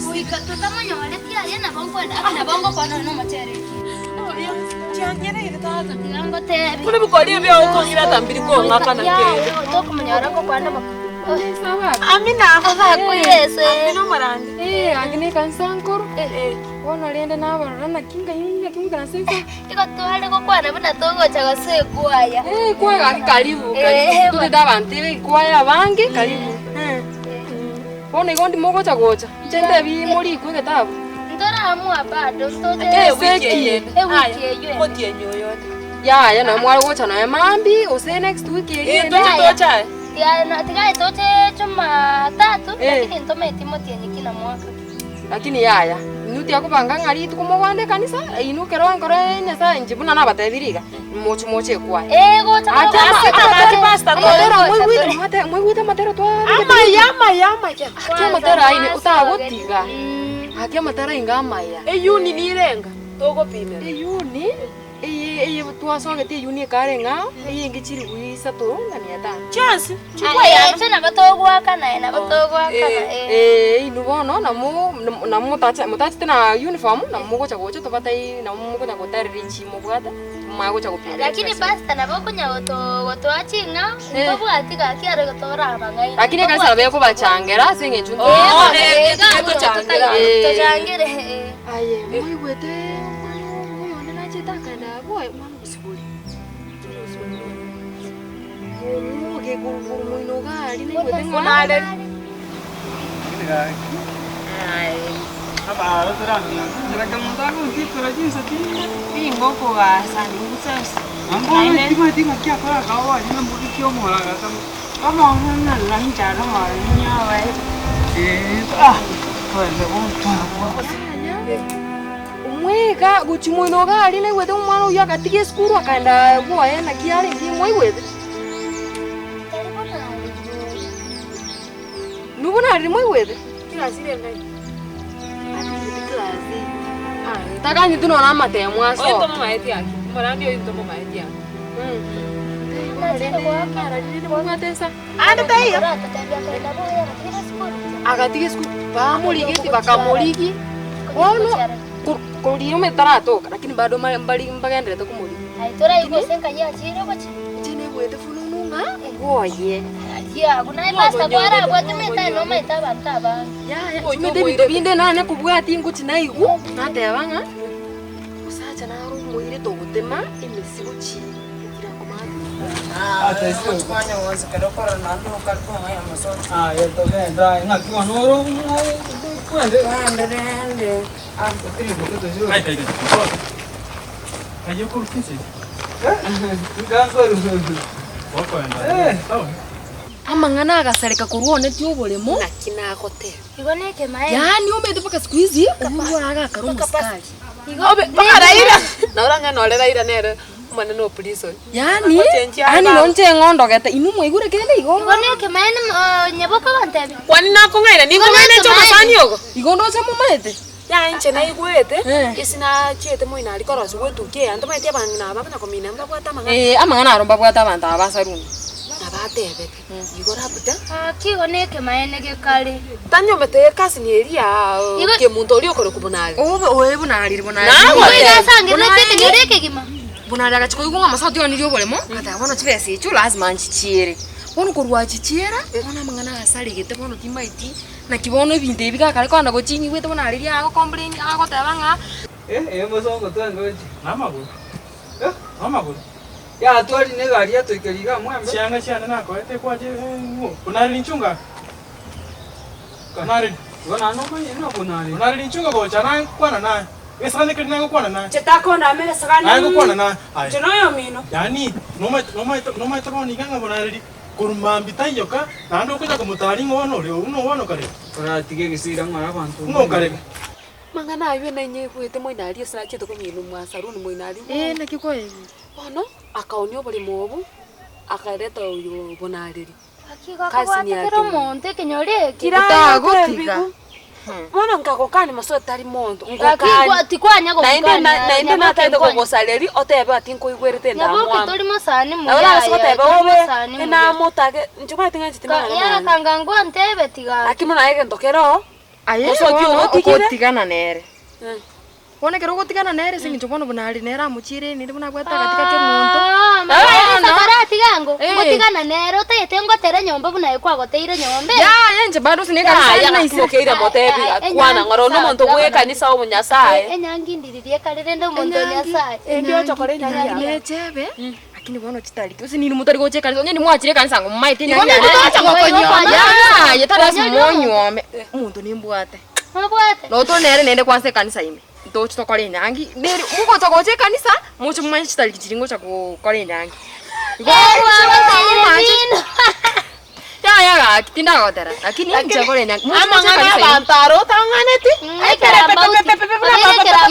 Goika totamonyoreti aye nabo nkwenda ake nabo ngokwana oyo nomochere ki. Chianyereire tata. Tiga ngotebi. Buna ebikori ebi okong'ira ata mbiri kong'akana kende. Yaya tokomonyora ngokwana bo. Amina. Abakoyese. Amina omorandi. Eh, gaki ne ekanisa nkoro. Bono rende nabarora naki ngai naki mokaranse inse. Igo tware gokwana buna togocha gose ekwaya. Eh, ekwaya gaki karibu, karibu. Eh, Totete abanto ekwaya abange, karibu. Bono igo ndimo ogocha gocha, inche ntebi morikwe egetabu. Ntoramua bado ntoche Ase eki ewiki eyio ende. Omotienyi oyo onde. Yaya nabo mware gocha nonya mambia gose next week eyio Eh, ende. toche toche aye. Tiga no- tiga toche Jumatatu Eh. lakini ntometi motienyi kila mwaka. Lakini yaya, inwe tiakobanga ng'a rituko mogende ekanisa, inwe ekero enkoro ya Nyasaye inche buna nabatebirie iga, moche moche ekwaya. Eh, gocha Ake gocha ama- gocha Ake tore. pastor Eh, Amatera gocha moigwete tore. mwate moigwete amatera twabegete Amaya amaya amaya. Ake amatera aye otagotiga. Mm. Ake amatera inga amaya. Eyuni nirenga togopimera. Eyuni. Eye eye twasogete eyio nekare ng'a eyenge chilifu isato na mia tano. Chionsi Aye, chikweyana. inche nabo togoakana, eh, nabo togoakana, eh. Eh, inwe bono namo namo motacha motachete na uniform nabo mogocha gocha tobatai nabo mokonya gotarera echi mobwate momanye gocha gopima Lakini chibesa. pastor nabo okonya goto gotoa ching'ao, Eh. ntobwati gaki are gotorabang'aini. Lakini ekanisa nabo ekobachangera ase eng'encho Oh, nto- eh, Eh, iga tochangera. Eh. tochangere, eh. Aye, moigwete omwana oyonde nachete akaenda abwo aye omwana obosibore. Omoge korwa moino iga aria naigwete ng'a Onare. Omweka gochia moino iga aria naigwete omwana oyio agatiga esukuru akaenda bwoye naki arenge mwaigwete? Inwe buna ariri mwaigwete? Atigete class eight. Takanyeti nonya amatemo Oyo asoa. ntomomaeti aki, omorandi oyo ntomomaeti aki. Mbwate nsa. Ande taiyo. Agatiga esukuru, bamorigeti bakamorigia, bono ko- koria omanyete taratoka lakini bado mare mbari mbagenderete komorigia. Inche naigwete fununu ng'a bwoye. Yaya, omanyete ebinto binde nanye kobwatia ngochi naigwa, nateba ng'a omosacha naro omoirete ogotema emesigo chi. Amang'ana agasareka korwa one ti oboremo. Naki nagoteba. Yaani omanyete mpaka siku hizi Uhuru aragakare omosikari. Mpaka Raila. Na orang'e nore Raila nere Omonene o prison. Yaani, yaani nonche ng'ondogete, inwe mwaigure kende igo? Igo nekemaene nyaboka gontebia. Kwani nakong'aina ninkong'aina inche omosani ogo? Igo ndoche momaete? Yaya inche naigwete, Eh. ase nachiete moino aria korosia etuki eye, ntomaeti abang'ina aba buna komina mbabwate amang'ana. Eh, amang'ana aro mbabwate abanto aba ba Saruni. Nabatebete, igo labda. Gaki igo nekemaene gekare. Tanyomete ekasini eria Igo- kemonto oria okorokwa Bonari. Obe oye Bonari, Bonari. Nagotebi. Igo iga asangererete ekenyoro ekegima. Bonari agachia koigwa ng'a amasauti aonirie oboremo, agateba bono chibesa echio lazima nchichiere. Bono korwa achichiera, bono amang'ana asaregete bono timaeti, naki bono ebinto ebi gakare kogenda gochinyigwete Bonari riria ago complain agoteba ng'a. Eh, mosongo twandoche. Namagoro. Namagoro. Yatwarire egari yatoikeria iga mwembe. Chianga chiane nakoete kwache ng'o? Bonari ninchunga. Bonari. Igo naende omanye ng'a bonari. Bonari ninchunga gocha naye nkokwana naye. Egesagane keria naye ngokwana naye. Inche takondama egesagane Naye ngokwana naye. Aye. Inche noyomino. Yaani nomaete nomaete nomaete bono iga ng'a bonareri korwa mambia taiyoka naende okonya komotari ng'a bono ore buna bono okareka. Oratiga egesira ng'ora abanto. Ng'a okareka. Mang'ana ayio nainyeigwete moino aria ase nachete kominwa mwa Saruni moino aria Eh, naki kwaigure? Bono akaonia oboremo obo, akareta oyo bonareri. Gaki igo akabwate kera omonto ekenyoro eke. Otagotiga. Bono nkagokania mose otari monto, Gaki ngokania. igwa tikwanya Naende gokania na- naende Nyaboke natagete nkwanya. kogosareri otebe ati nkoigwerete Nyaboke endamwamu. tori mosani Nabo muya narase aye, goteba tori obe mosani muya. enamotage, inche omanyete ng'a inche timang'ana Yara mane. kanga ngwantebe tiga. Lakini buna egento kere oo. Aye Mosoti bono ogotigire? ogotigana nere. Bono ekero ogotigana nere ase eng'encho bono buna are nere amochiire nere buna abwate agati gake omonto. Karatiga ango Eh. ngotigana nere otagete ngotere nyomba buna aye kwagoteire nyomba. Yaya inche bado ase na ekanisa Yaya ende naisire. mokeire motebi gakwana ng'ora onde omonto bwa ekanisa omonyasaye. Enyangi ndiririe kare rende omonto o Nyasaye. Endi ochokora enyangi yabo. Nechebe, lakini bono chitariki gose nini motari gocha ekanisa onye nimwachire ekanisa ng'o momaete Igo enyangi yane. nitocha gokonyuoma. Yaya tari ase Konyora omonto. monyuome. Omonto nimbwate. Nobwate? Noto nere naende kwansa ekanisa ime. Ntoche tokore enyangi, neri mogocha gocha ekanisa, moche momanye chitariki chiria ngocha gokora enyangi. Igo Erwa Yaya gaki tindagotera, lakini inche nkore enyangi. Moche moche Amang'ana ekanisa ime. abanto aro otang'aneti.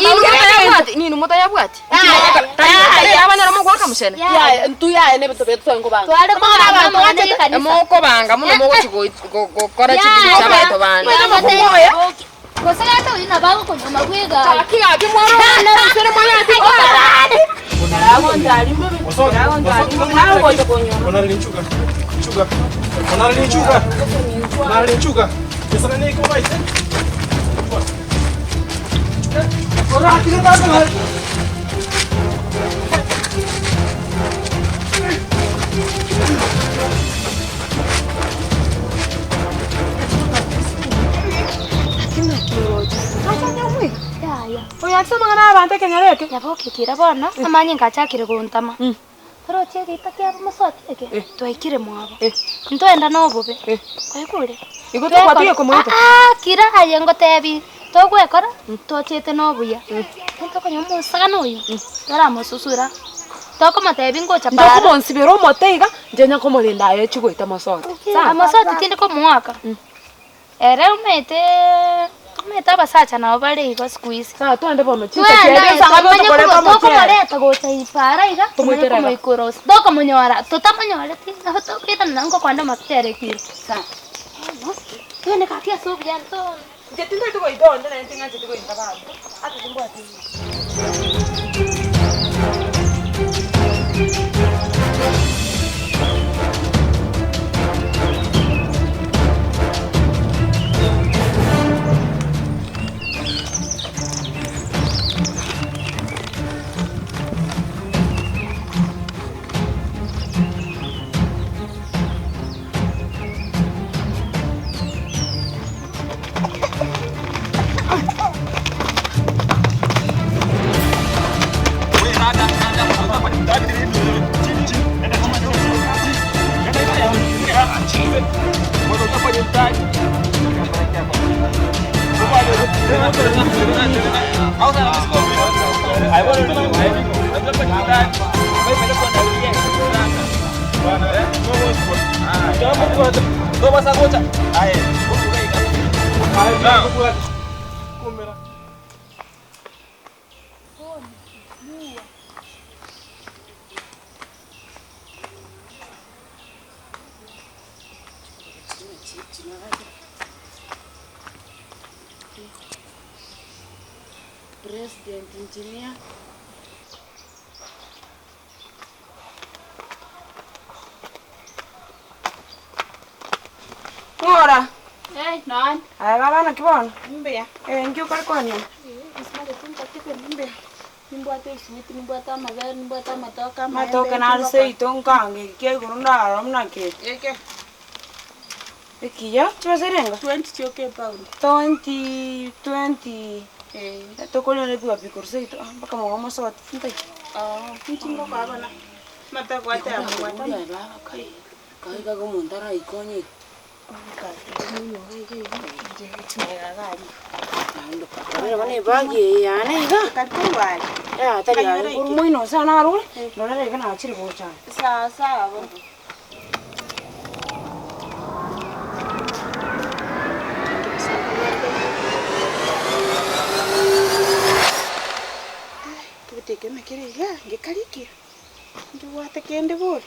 Inwe motayabwati, ninwe motayabwati. Yaya. Abanyora mogoaka mochene. Yaya ntu yaya nebinto bietu twengobanga. Tware kogamba amang'ana y'ekanisa. Mokobanga mono mogochi gokora chibiri chia abanto bande. Gose gaka oyo nabo agokonywa bwega. Gaki gaki mwana one, mwana Bonareri nchuka. Nchuka. Bonareri nchuka. Bonareri nchuka. Esana ne ko baite. Ora atiga ta ta. Yaya. Oyo ase amang'ana abanto ekenyoro eke. Yabokekire bono amanye ngachakire gontama. Toroche egeita kiabo mosoti eke twaikire mwabo. Ntoenda na obobe. Kwaigure? Igo tokwatige komoita. Ah, kira aye ngotebi togwekora tochete na obuya. Ntokonywa omosagana oyo toramosusura. Tokomotebi ngocha para. Ndokomonsibera omote iga nje nyakomorenda aye chigoita mosoti. Amosoti tindi komoaka. Ere omete omete abasacha nabo bare igo siku hizi. Sawa twende bono chinsa chiaye nsanga biotokoreta omochere. Tokomoreta gocha ipara iga Tomoitera iga. komoikorosa tokomonyora totamonyoreti nabo tokoirana na ngokwanda amaterekire. Twende gaki ase obuya nto Inche tintari goita onde naende ting'ancheti goita abanto. Ase timbwati. President engineer. Ng'ora. Eh, non. Aya baba naki bono? Mbuya. Eh, nki okore konywa? Mbuya. Nimbwate eswiti, nimbwate amabere, nimbwate amatoke, amaembe. Matoke nare seito nkange kia igoro ndaro muna ki. Eke. Ekiya, chibesa erenga? 20 chioka epound. 20, 20. Eh. Tokoria na epigapi korwa seito ah, mpaka mogo mosoti ntai. Oh, inchi ngokoa Matoke gwateba gwateba. Moino sana arure, ndorere iga nachire gocha. Sawa sawa bo. Tuguteke emekere iga, ngekarikire. Nkebwate kende bori.